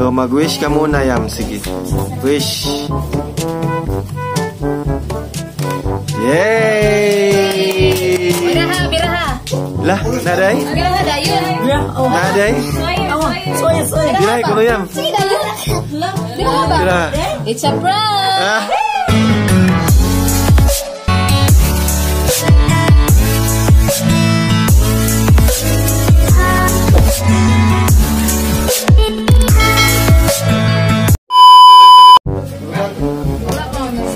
So, mag-wish ka muna, Yam. Sige. Wish. Yay! Biraha, biraha. Lah, naday? Biraha dayon. Naday? Soy, soy. Biraha ko no, Yam. Sige dayon. Biraha ba? Biraha. It's a prank. Ah.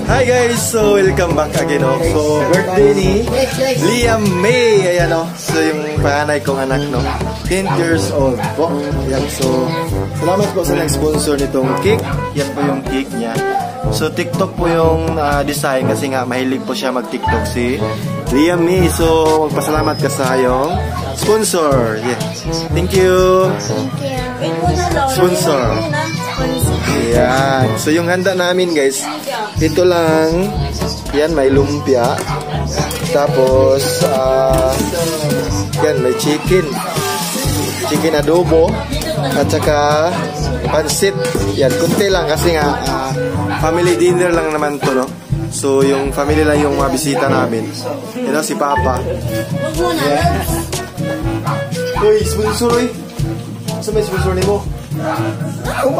Hi guys! So, welcome back again, oh. So, birthday ni Liam May. Ayan, oh. So, yung panganay kong anak, no? 10 years old po. Ayan, so, salamat po sa nag-sponsor nitong cake. Yan po yung cake niya. So, TikTok po yung design kasi nga mahilig po siya mag-TikTok si Liam May. So, magpasalamat ka sa iyong sponsor. Yeah. Thank you! Thank you. Sponsor. Ayan. So, yung handa namin, guys, ito lang. Yan, may lumpia. Tapos, yan, may chicken. Chicken adobo. At saka, pansit. Yan, kunti lang kasi nga, family dinner lang naman to, no? So, yung family lang yung mga bisita namin. Yan, si Papa. Yeah. Uy, sponsor, uy. Saan may sponsor ni mo? Oh,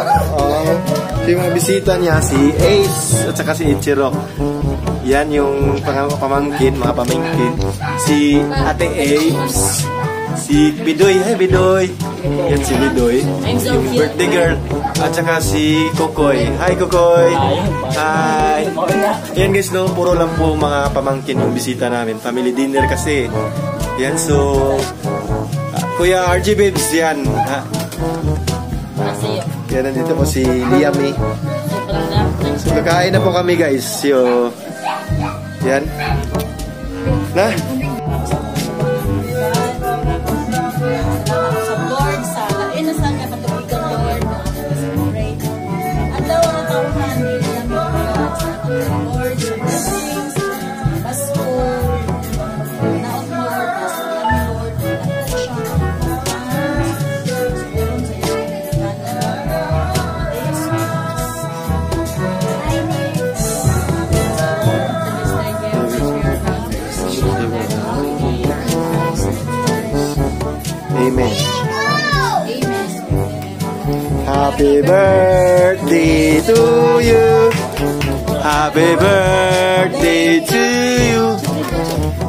yung mga bisita niya, si Ace at saka si Ichiro. Yan yung pamangkin, mga pamangkin. Si Ate Apes, si Bidoy. Hi, Bidoy. Yan si Bidoy. Yung birthday girl. At saka si Kokoy. Hi, Kokoy. Hi. Yan guys, no, puro lang po mga pamangkin yung bisita namin. Family dinner kasi. Yan, so Kuya RG Babes, yan. Ha? Yan, nandito po si Liam eh. So, kakain na po kami, guys. So, yan. Na? Sa Lord, sa inasan nga katubigan, Lord, na celebrate. At daw ang tauhan ni Liam, Lord, sa blessings, Pasko, naot mo, Lord, sa Liam, Lord, at siya, Amen. Happy birthday to you. Happy birthday to you.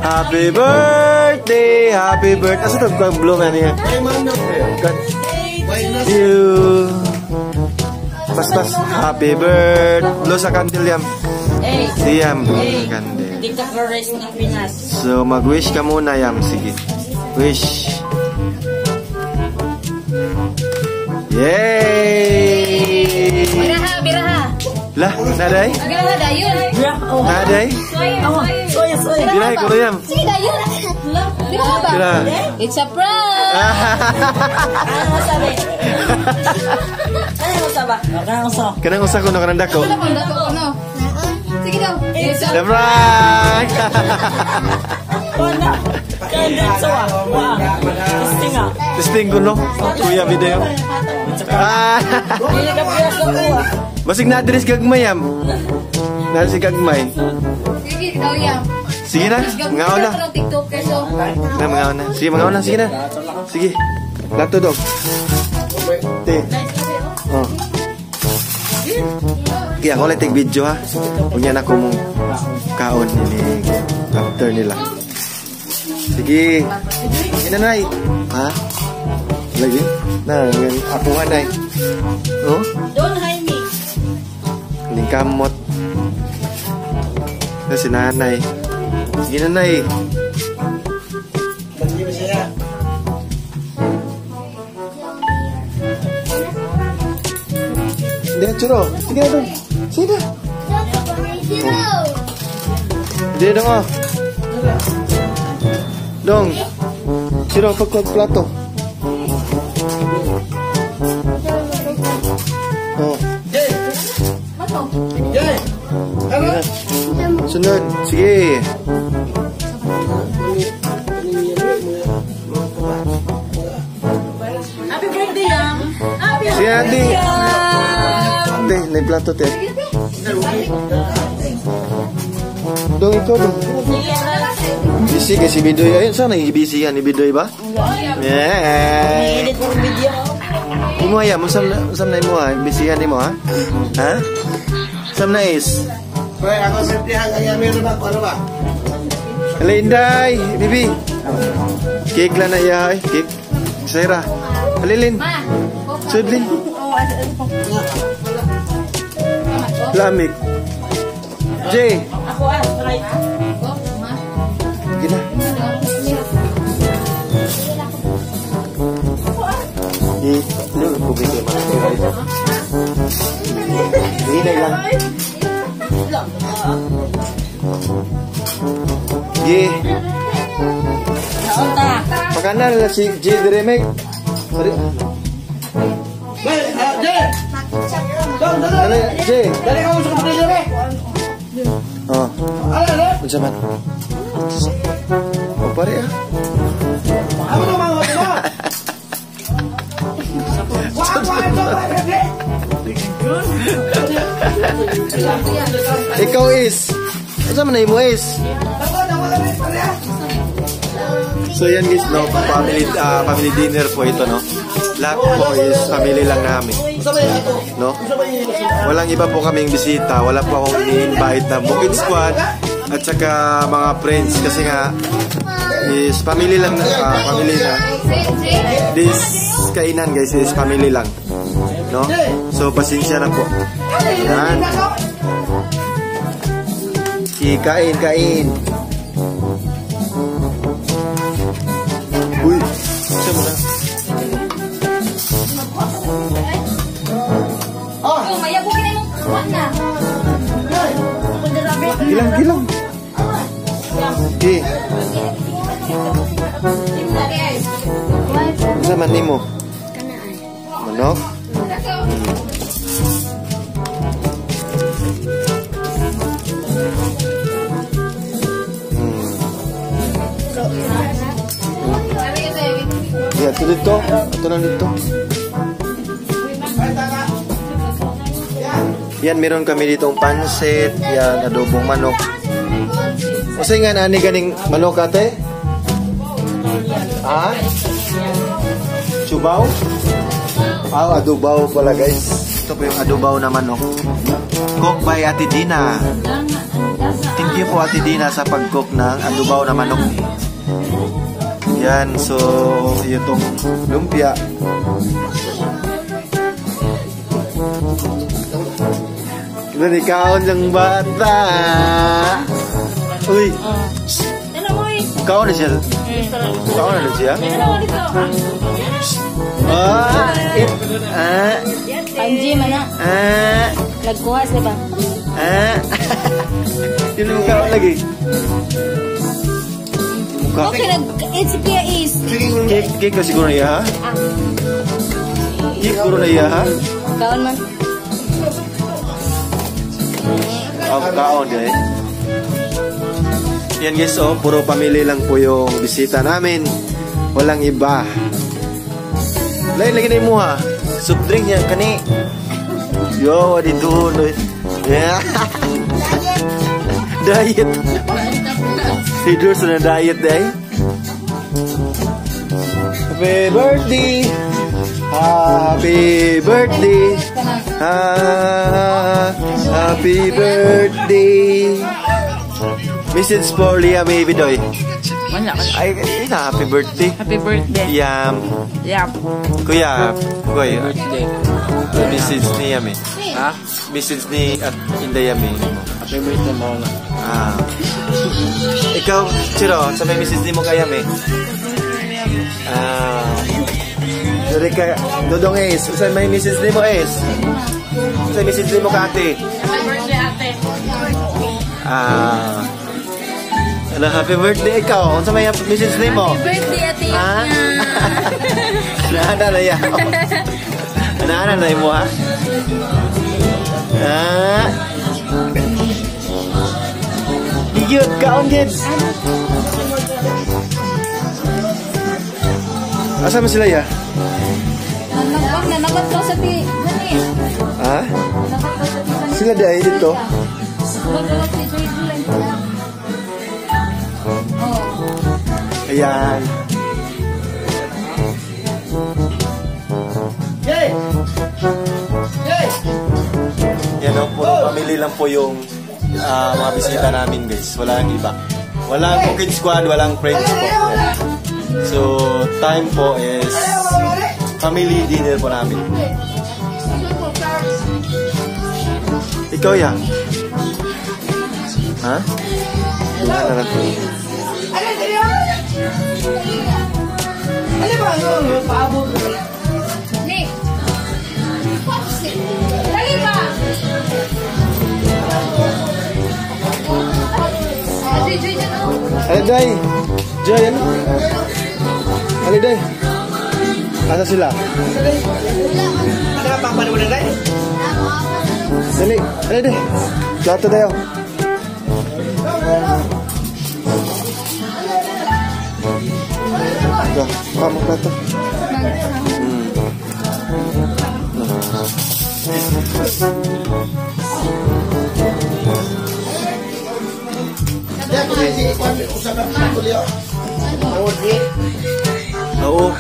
Happy birthday, happy birthday. Asa ito? Blow man niya. You. Pas pas. Happy birthday. Blow sa candle, Yam. Si Yam, blow sa candle. So, mag-wish ka muna, Yam. Sige. Wish. Yay! Biraha, biraha. Lah, naday? Biraha dayon. Naday? Soy, soy. Biraha ko no, Yam. Sige dayon. Biraha ba? Biraha. It's a prank. Ano masabi? Ano masaba? Kanang usa. Kanang usa ko no, kanang dako. Ano? Sige daw. It's a The prank! Wala. Wa. Testing ah. Testing ko no. Kuya video. Ah. Basig na address gagmay, Yam. Na si gagmay. Sige daw, Yam. Sige na, mangaon na. Na mangaon na. Sige, mangaon na, sige na. Sige. Lato dog. Te. Oh. Sige, ako lang take video ha. Huwag niya na ko mong kaon ini after nila. Sige. Sige na, Nay. Ha? Lagi? Na, apuhan, Nay. Oh? Don't hide me. Ling kamot. Na si nanay. Sige na, Nay. Hindi, churo. Sige na doon. Sige na. Oh. Hindi na, oh. Dong. Chiro, pagkod plato. Oh. Sige na. Sunod. Sige. Happy birthday, Yam. Happy Sige, Ate. Na plato te. Dong, ikaw dong. Busy kay si Bidoy. Ayun, saan nag-busy yan ni Bidoy ba? Yeah. Edit mo video. Imo ya, musam na imo ha. Busy yan imo ha. Ha? Sam na is. Pre, ako simplihan kaya meron ba? Ano ba? Hello, Inday, bibi. Cake lang na iya, ay. Cake. Sarah. Halilin. Sudlin. Lamig. Jay. Ako ah, try. Gina. Di, ko bigay mga tira. Hinay lang. Ye. Pakanan na si J Dremek. Sorry. J! Ano, J? Dali ka sa kapatid niya, Oh. Ano, ano? Unsa man? Oh, pare ah. Ako na mga mga. Ikaw is. Unsa man na imo is? So yan guys, no, family family dinner po ito, no. Lahat po is family lang namin, no. Walang iba po kaming bisita, wala po akong i-invite na Bukid Squad at saka mga friends kasi nga is family lang, family na. This kainan guys is family lang, no. So pasensya na po. Yan. Kain, kain. Uy, siya mo na. Oh, maya bukin na yung kuwan na. Gilang, gilang. Okay. Unsa man nimo? Manok? Ya, ito dito. Ito lang dito. Yan, meron kami ditong pansit. Yan, adobong manok. Kasi nga, nani ganing manok ate? Ah? Chubaw? Ah, adobaw pala guys. Ito po yung adobaw na manok. Cook by Ate Dina. Thank you po Ate Dina sa pag-cook ng adobaw na manok. Yan, so itong lumpia. Kaon ng bata. Uy. Kaon na siya. Kaon na siya. Ah, it. Ah. Anji mana? Ah. Nagkuha siya ba? Ah. Yun yung kaon lagi. Mukha. Okay, nag-eat si Pia is. Cake, cake ka siguro na iya, ha? Cake siguro na iya, ha? Kaon man. Oh, kaon, guys. Yan guys, oh, puro pamilya lang po yung bisita namin. Walang iba. Lain lagi na mo, ha? Soup drink niya, kani. Yo, dito. Yeah. Diet. Si Durs na diet, eh. Happy birthday! Happy birthday! Happy birthday! Message for Leah Baby Doy. Ay, na, happy birthday. Happy birthday. Yam. Yam. Kuya, kuya. Birthday. Message ni Yami. Ha? Message ni at Inday Yami. Happy birthday mo nga. Ah. Ikaw, Chiro, sa may message ni mo kay Yami. Ah. Sorry ka, Dodong Ace. Sa may message ni mo, Ace. Sa message ni mo ka, ate. Happy birthday, ate. Ah. Ano, happy birthday ikaw. Unsa may message ni mo? Happy birthday, Ate Ah? Yuna. Naana na ya. Naana na mo ha? Ah. Cute kaon gid. Asa man sila ya? Nanakot ko sa ti. Gani. Ha? Nanakot ko. Sila di ay dito. Ayan. Yay! Yay! Yan o, puro pamilya lang po yung mga bisita namin, guys. Walang iba. Walang Bukid Squad, walang friends po. So, time po is family dinner po namin. Ikaw ya? Ha? Duha na lang po. Ano ba? Ano? Paabot. Nick! Dali ba? Ano, Day? Joy, ano? Ano, Day? Asa sila? Ano ka pang na, Day? Dali. Ano, Day? Plato tayo. Ito, baka mo plato. Oo.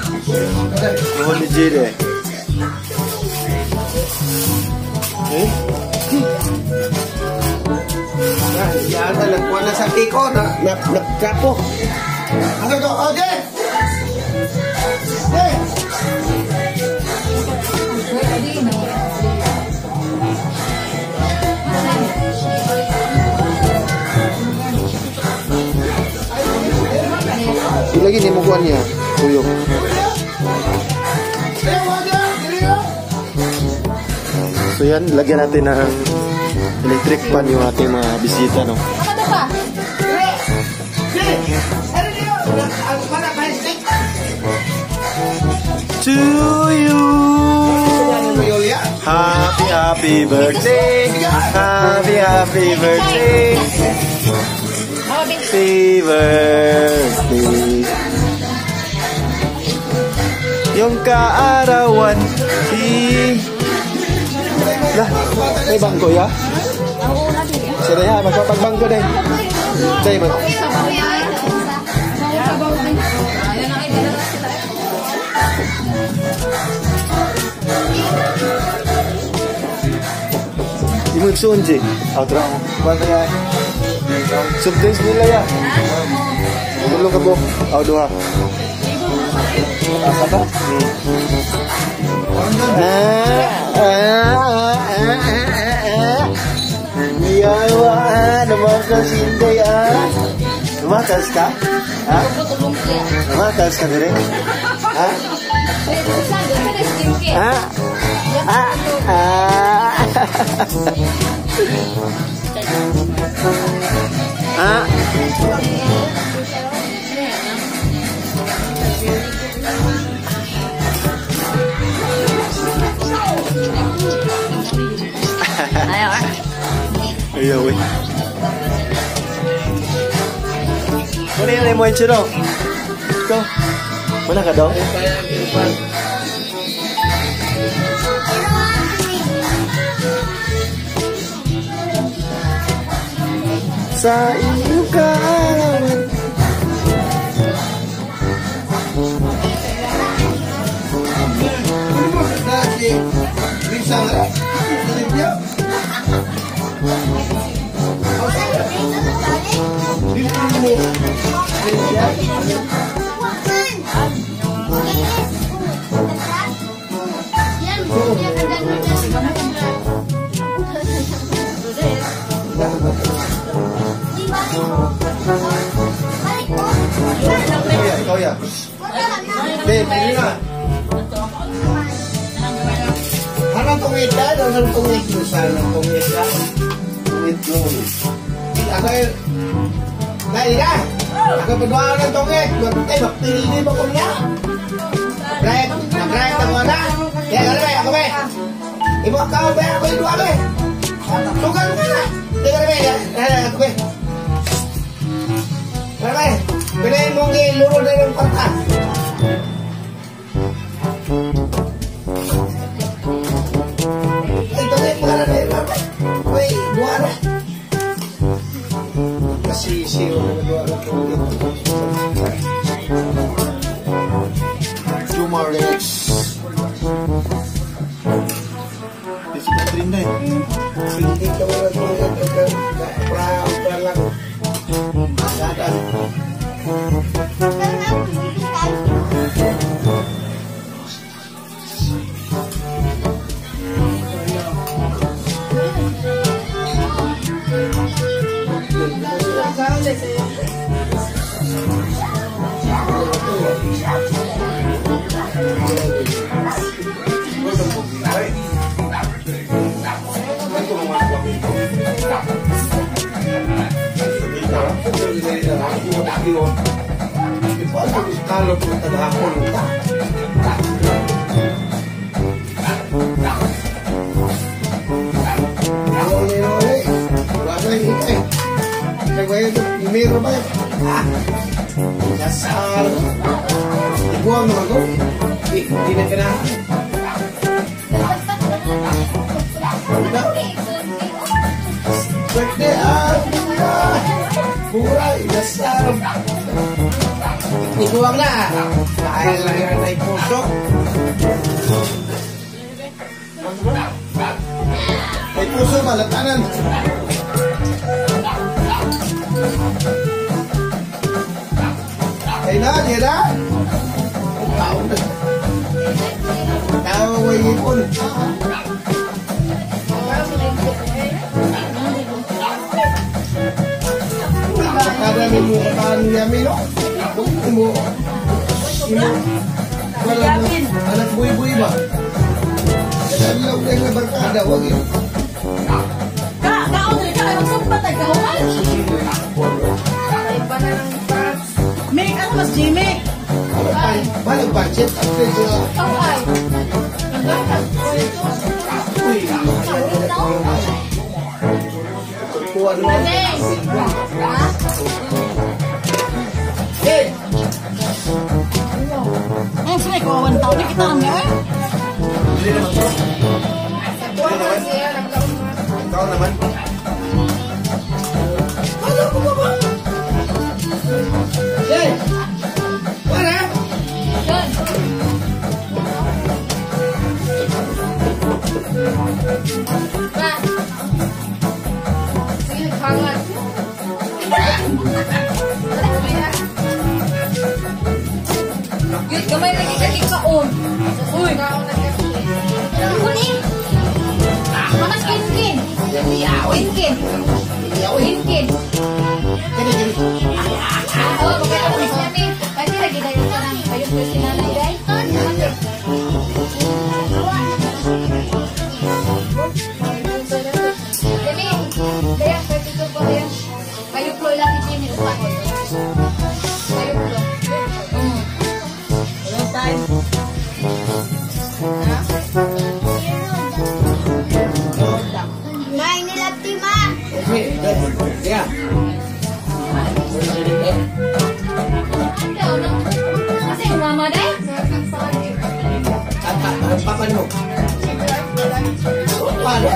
Tuhod ni Jade eh. Eh? Yan na, nagkuha na sa kiko, nagkapo. Ano to? Oh, Jay! Jay! Lagi ni mo kuha niya. Tuyok. So yan, lagyan natin ng electric pan yung ating mga bisita, no? Ano pa? To you! Happy, happy birthday! Happy, happy birthday! Happy birthday! Yung kaarawan, si... Lah, may bangko ya? Siya ya, magpapagbangko na eh. Day, mag... Di mo igsuon, Jay. Outro. Kuwan na yan. Soft drinks nila ya. Tulong ka po. Aw, duha. Asa ka? Yawa, lumakas hindi ah. Lumakas ka? Ha? Lumakas ka dire? Ha? Ha? Ah! Ah! Ah! Ayaw ah. Ayaw eh. Ano yan mo, Ichiro? Ikaw? Wala ka daw? Sa iyong kaarawan. Ikaw ya. Hindi, pili na. Anong tungit ka? Anong tungit mo? Saan ang tungit ka? Tungit mo. Ako ay... Dahil ka! Ako pagbawa ng tungit. Ay, magpili mo ko niya. Right, nag-right ako na. Kaya ka na ba? Ako ba? Ibo ka ba? Ako yung duwa ba? Sugal ka na! Teka na ba? Ako ba? Ano ba? Pinayin mong iluro na yung kwarta. Ay, tungit mo ka na. Trinda eh. Hindi ka wala pra lang. Sada. Ikuwang na. Dahil lang yan ay puso. Ay puso, malatanan. Ay na, di na. Tao na. Tao ay ipon. Kada mo kataan niya, Milo. Mo wala anak buy-buy ba? Kadalaw na yung barkada, wag yun. Ka, ka, magsumpat ay kahuman. Mick, ano mas Jimmy? Paano budget? Uy, eh! Ay, sila ikaw, taon na kita kami, eh? Hindi naman to. Hindi naman. Ikaw naman. Ano ko ba ba? Hey! Para! Sige, hangat. Gamay lagi ka kikaon. Uy. Kunin. Manas kinkin. Kinkin. Kinkin. Oh, magkakaroon siya mi. Pwede lagi kayo ka nang kayo po si nanay day. Demi, daya pwede ko po yan. Kayo po lang Jimmy upangon. Kayo po. May nilapti ma. Yeah. Kasi yung mama day? At papa mo. Paano?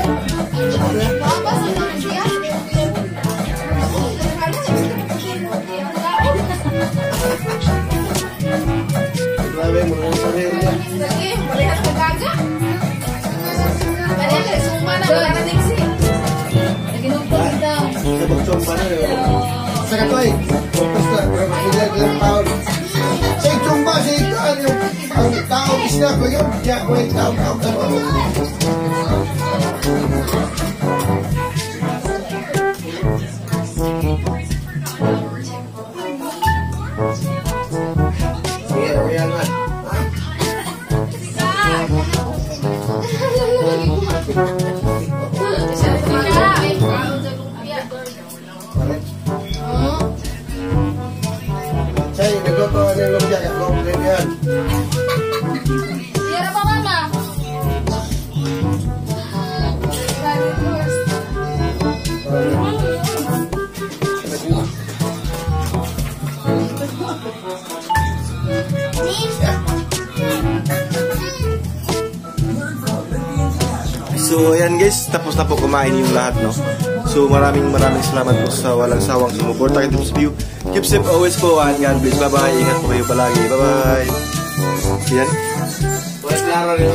Grabe mo ang sarili niya. Sige, parehas ka gaga. Parehas, suma na, wala na diksi. Naginumpong daw. Sa pa na yun. Sa katoy, basta, pero lang taon. Sa itsumba, sa ikaan, yung ang tao isla ko yun. Diya ko yung tao, tao, tao. Sige, nga. Say, nagluto ka ng lumpia, kaya yan. Siyara pa, mama. So, ayan guys, tapos na po kumain yung lahat, no? So, maraming maraming salamat po sa walang sawang sumuporta kay Tips View. Keep safe always po and God bless. Bye-bye. Ingat po kayo palagi. Bye-bye. Yan. Wala klaro rin.